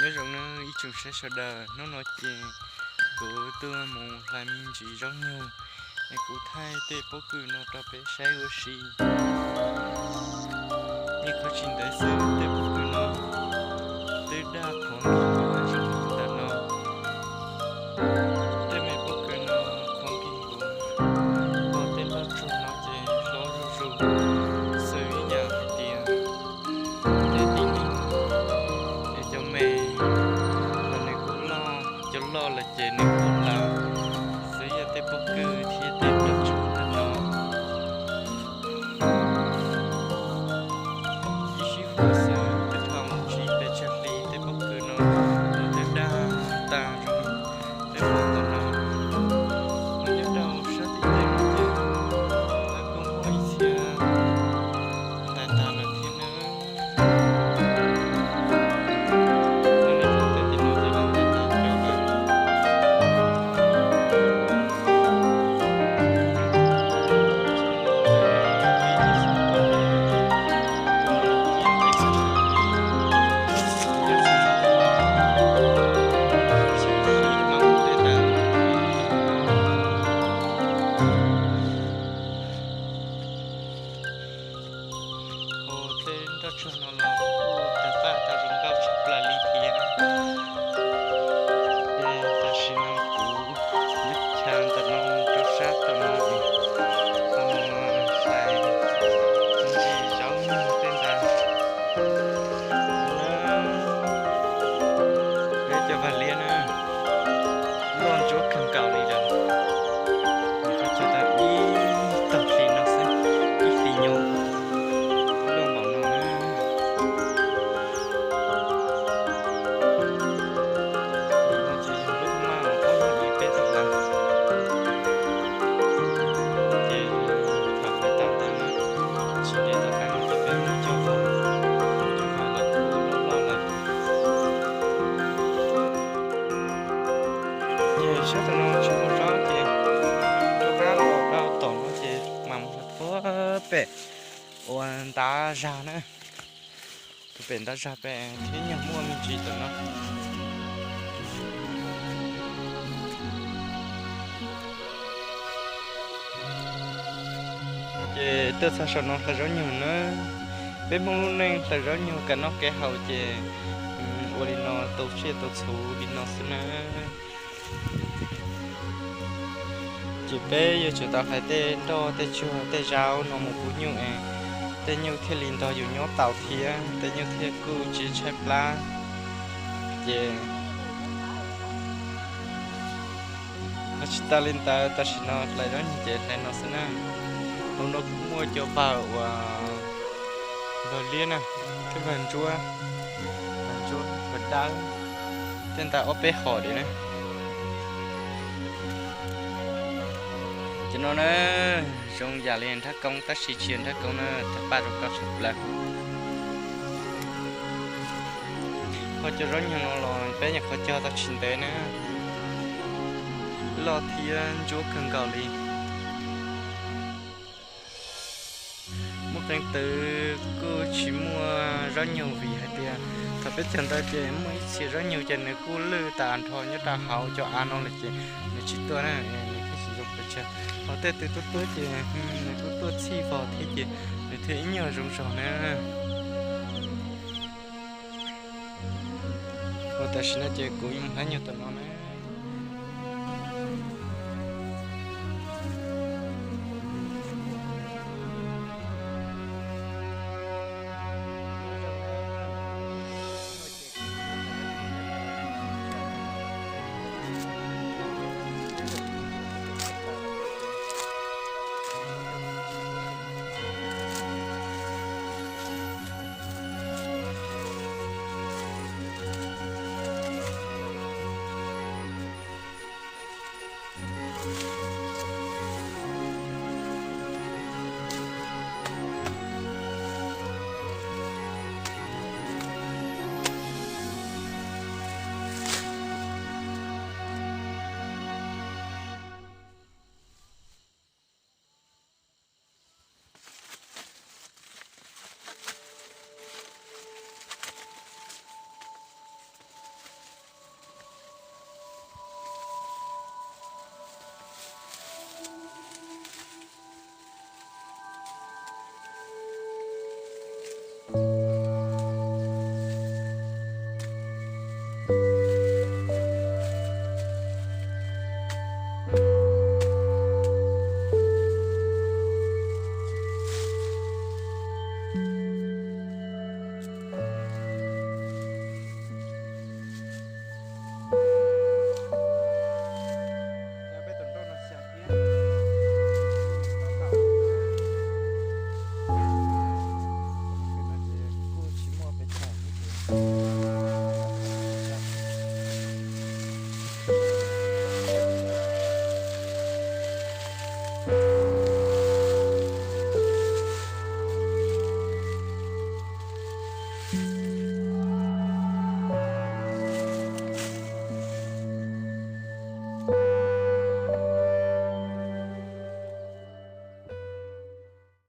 Nyob zoo nawb ib tsoom saib sawv daws, hnub no ces kuv tuaj mus hlais me ntsis zaub nyuj es kuv thaij tej pob kws no rau peb saib ua si. Yeej qhov tsis ntev xwb tej pob kws no twb daj qhov nkaus li ntawm no. Tej me pob kws no qhov nkaus li, ho tej nroj tsuag no ces hlob zuj zus, xws ib yam hais tias tej tib neeg es cov me los nws kuj loj, cov loj lawm ces nws kuj lawm, xws yog tej pob kws thiab tej nroj tsuag ntawm no. Ib sij huam xwb twb thaum mus tsis pes tsawg hli tej pob kws no nws twb daj tag zoo li peb pom ntawm no. Nyob rau sab tim teb no ces lawv kuj muaj ib txhia ntais tag lawm thiab nawb. Ua tej nroj tsuag no los kuj tawg paj tau zoo nkauj tshaj plaws li thiab. Ces tam sim no kuv yuav chaws ntawm no rau sab tom no, ho mus hlais ntsis zaub nyuj tej ntawd. Peb cov vag liab na, loj ntsuab kawg nkaus li lawm. Nws qhov chaw tau ib tog hli no xwb, ib hlis nyob loj npaum no na. Ces yog lub maj ob lub ib peb tug lawm. Ces thaum hais tau ntawd na, tsis ntev tom qab no ces peb muaj cov vag, cov vag los kuj loj loj lawm. Ces sab tom no tsis muaj zaub ces rov qab los rau tom no ces mam mus puag pem ua ntav zag na. Puag pem ntav zag pem thiab nyuag muaj me ntsis tom no. Ces tuaj txog saum no hlais zaub nyuj na. Peb Hmoob lub neej hlais zaub nyuj kev noj kev haus ces ua li no tau tsiaj tau txhu li no xwb na. Ces peb yuav tsum tau hlais tej nroj tej tsuag tej zaub no mus pub nyuj es tej nyuj thiaj li nrog yus nyob tau thiab tej nyuj thiaj kuj tsis tshaib plab. Ces ho tsis tas li ntawd, tam sim no hlais zaub nyuj ces hlais no xwb na. Hauv no kuj muaj cov vawg uas vawg liab na, thiab vawg ntsuab, vawg ntsuab, vawg dawb, tej ntawd ob peb hom li na. Cov no na, zoo yam li nrhab koob tab sis tsis yog nrhab koob na, tawg paj zoo nkauj tshaj plaws. Ho cov zaub nyuj no los peb nyuam qhuav cog tau tsis ntev na, loj thiab ntsuab kawg nkaus li. Muaj qee twv kuj tsis muaj zaub nyuj vim hais tias thaum peb cog ntawd ces muaj ib txhia zaub nyuj ces nws kuj lwj tas nrho nyob rau hauv cov av no lawm ces nws tsis tuaj na, nws thiaj tsis zoo pes tsawg. Ho tej twv tuaj tuaj ces nws kuj tuaj txhij vog thiab ces nws thiaj ib nyuag zoo zog na. Ua tam sim no ces kuv yuav mus hlais nyuj tom no na.